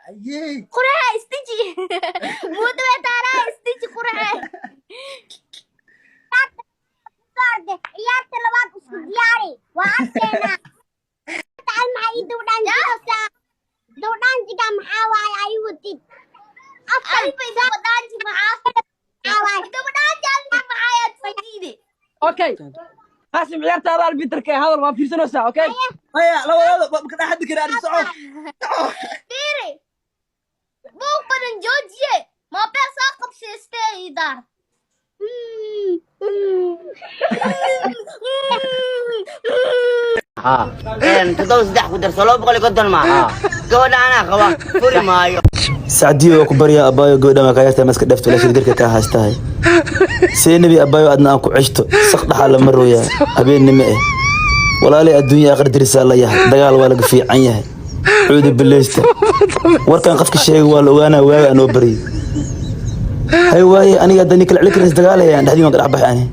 Ayey. Quraxa istiji muudaba taaraa, istiji quraxa. Ciyaarta labaad isku diyaari, waa arkeynaa. Taal maxaa ii dawdhaanjigosaa? Dawdhaanjiga maxaa waaye ay wadid? Adiba dabadhaanji maxaa? Maxaa waaye? Dabadhaanji adiga maxaa yaad soo diiday? Okay Qaasim, ciyaartaada arbiterka ee hadal waa fiirsanaysaa, okay? Maya, labadooda ma ka dhex hadli karaa. Soco, soco. Fiiri, buuq badan joojiye, mobile soo qabsaystee idaar. 7 3 ku darso 250 maaha. Gabadha anaa qaba, furi maayo. Sacdiyo, waa ku baryaa abaayo, gabadha maa kaa yartahay, maska dhafto walaashii garka kaa haystahay. See nebi abaayo, adna aan ku ceshto saq dhaxaa la marooyaa habeennimo eh. Walaalay, adduunya aakhir dirisaa la yahay, dagaal waa laga fiican yahay. Cuudu bileysta, warkan qofka sheegay waa la ogaanaa. Waaga anoo baryay hay waaye, aniga hadda nin kala celi karin isdagaalayaan dhexdiin waan ka dhex baxay ani.